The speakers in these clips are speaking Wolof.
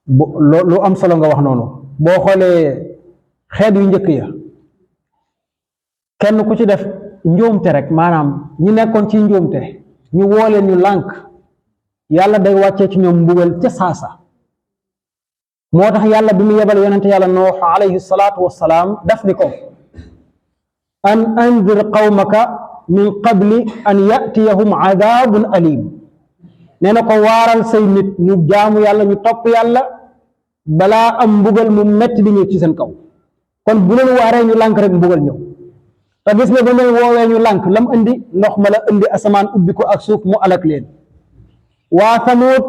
lu am solo nga wax noonu. boo xoolee xeet yu njëkk ya kenn ku ci def njuumte rek maanaam ñi nekkoon ci njuumte ñu wooleen ñu lànk yàlla day wàccee ci ñoom mbugal ca saasa. moo tax yàlla bi mu yebal yonente yàlla Nuux alayhi salaatu wassalaam daf ni ko an andir qawmaka min qabli an yatiyahum adabun alim. nee na ko waaral say nit ñu jaamu yàlla ñu topp yàlla balaa am mbugal mu metti di ñëw ci seen kaw. kon bu leen waaree ñu lànk rek mbugal ñëw. te gis nga ba leen woowee ñu lànk lam indi ndox ma la indi asamaan ubbi ko ak suuf mu alak leen. waa Samuud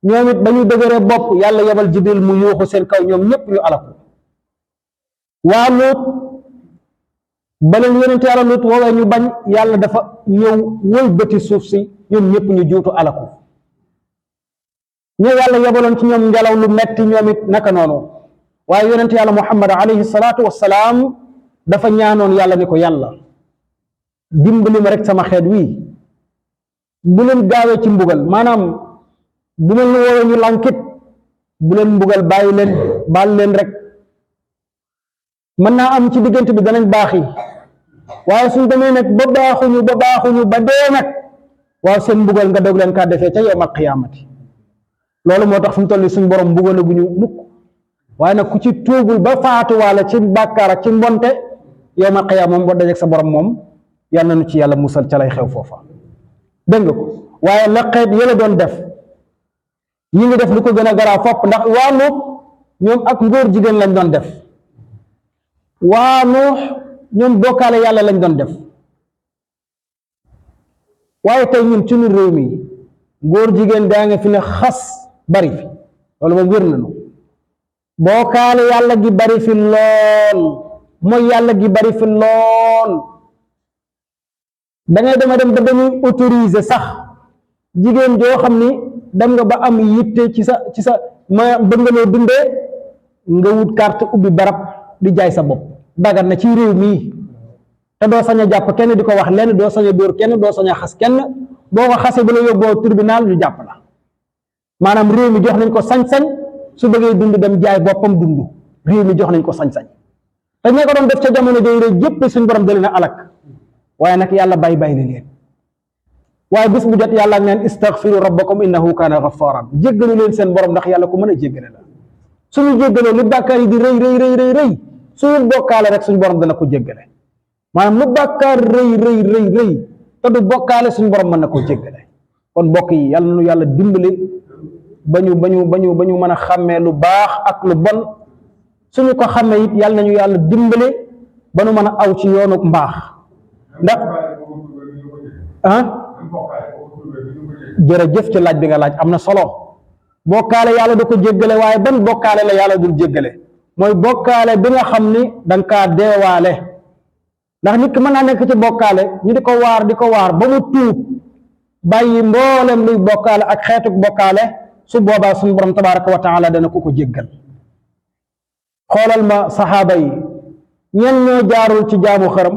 ñoom it ba ñu dëgëree bopp yàlla yebal Jibril mu yuuxu seen kaw ñoom ñëpp ñu alaku. waa Luut ba leen yonent yàlla Luut woowee ñu bañ yàlla dafa ñëw wëlbati suuf si ñoom ñëpp ñu juutu alaku. ñoo yàlla yebaloon ci ñoom ngelaw lu metti ñoom it naka noonu. waaye yonent yàlla Muhammad alayhi salaatu wassalaam dafa ñaanoon yàlla ni ko yàlla dimbali ma rek sama xeet wii bu leen gaawee ci mbugal maanaam bu mel ni woowee ñu lànkit bu leen mbugal bàyyi leen baal leen rek. mën naa am ci diggante bi danañ baaxi waaye suñ demee nag ba baaxuñu ba dee nag waaw seen mbugal nga dog leen kaa defee ca yawmal qiyaamati. loolu moo tax fu mu toll nii suñ borom mbugal gu ñu mukk waaye nag ku ci tuubul ba faatuwaale ci bàkkaar ak ci mbonte yawmal qiyaama moom boo dajeek sa borom moom yàlla na nu ci yàlla musal ca lay xew foofa. dégg nga ko waaye la xeet yële doon def ñi ngi def lu ko gën a garaaw fopp ndax waa Nuux ñoom ak ngóor jigéen lañ doon def. waa Nuux ñoom bokkaale yàlla lañ doon def. waaye tey ñun ci nu réew mi ngóor jigéen daa nga fi ne xas bari fi loolu moom wér nañu. bokkaale yàlla gi bari fi lool mooy yàlla gi bari fi lool. da ngay dem ba dañuy autoriser sax jigéen joo xam ni dem nga ba am yitte ci sa ma bëgg nga loo dundee nga wut carte ubbi barab di jaay sa bopp dagan na ci réew mii. te doo sañ a jàpp kenn di ko wax lenn doo sañ a dóor kenn doo sañ a xas kenn boo ko xasee ba la yóbboo tribunal ñu jàpp la. maanaam réew mi jox nañ ko sañ-sañ su bëggee dund dem jaay boppam dund réew mi jox nañ ko sañ-sañ. te ña ko doon def ca jamono jooju rek yëpp suñ borom da leen a alak waaye nag yàlla bàyyi leen. waaye bis bu jot yàlla neen istaghfiru rabbakum innahu kaana ghaffaran jéggalu leen seen borom ndax yàlla ku mën a jéggale la. suñu jéggaloo li bàkkaar yi di rëy suñu bokkaale rek suñu borom dana ko jéggale. maanaam lu bàkkaar rëy te du bokkaale suñu borom mën na koo jéggale. kon mbokk yi yàlla nu yàlla dimbali ba ñu mën a xàmmee lu baax ak lu bon suñu ko xàmmee it yàlla nañu yàlla dimbali ba nu mën a aw ci yoonu mbaax. ndax jërëjëf ci laaj bi nga laaj am na solo. bokkaale yàlla du ko jéggale waaye ban bokkaale la yàlla dul jéggale mooy bokkaale bi nga xam ni danga kaa deewaale. ndax nit ki mën naa nekk ci bokkaale ñu di ko waar ba mu tuub bàyyi mboolem luy bokkaale ak xeetuk bokkaale su boobaa suñu borom tabaraka wa taala dana ko jéggal. xoolal ma saxaaba yi ñen ñoo jaarul ci jaamu xërëm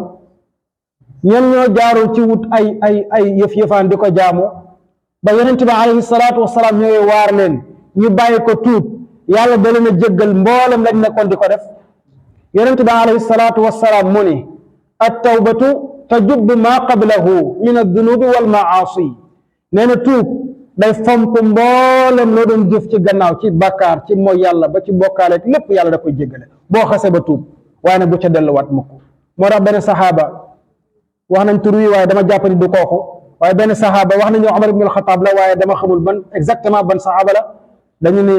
ñen ñoo jaarul ci wut ay yëf-yëfaan di ko jaamu ba yonent bi alayhi salaatu wasalaam ñëwee waar leen ñu bàyyi ko tuub yàlla da leen a jéggal mboolem lañ nekkoon di ko def. yonent bi alayhi salaatu wasalaam mu ni at-tawbatu tajubbu maa qablahu min ad-dunubi wal maasi. nee na tuub day fomp mboolem loo doon jëf ci gannaaw ci bàkkaar ci mooy yàlla ba ci bokkaale lépp yàlla da koy jéggale boo xasee ba tuub waaye nag bu ca delluwaat mukk. moo tax benn saxaaba wax nañ tur wi waaye dama jàpp ni du kooku waaye benn saxaaba wax nañu Umar ibn al-Khattab la waaye dama xamul ban exactement ban saxaaba la. dañu ni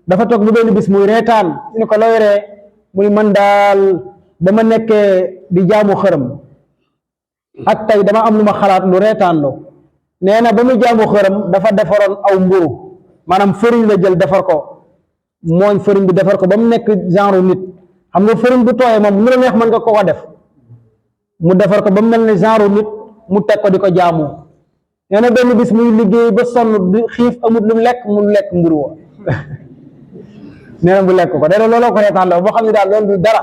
dafa toog bu benn bis muy reetaan ñu ko looy ree muy man daal dama nekkee di jaamu xërëm ak tey dama am lu ma xalaat lu reetaan loo. nee na ba muy jaamu xërëm dafa defaroon aw mburu maanaam fëriñ la jël defar ko mooñ fëriñ bi defar ko ba mu nekk genre nit xam nga fëriñ bu tooyee moom lu la neex mën nga ko def mu defar ko ba mu mel ne genre nit mu teg ko di ko jaamu. nee na benn bis muy liggéey ba sonn di xiif amut lu mu lekk mburu wa nee na mu lekk ko nee na looloo ko reetaan la boo xam ne daal loolu du dara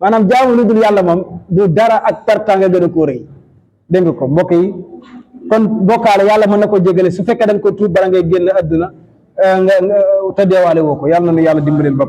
maanaam jaamu lu dul yàlla moom du dara ak tartanga gën a ko rëy. dégg nga ko mbokk yi kon bokkaale yàlla mën na ko jégale su fekkee da nga ko tuub bala ngay génn àdduna nga te deewaale woo ko yàlla na nu yàlla dimbaleel ba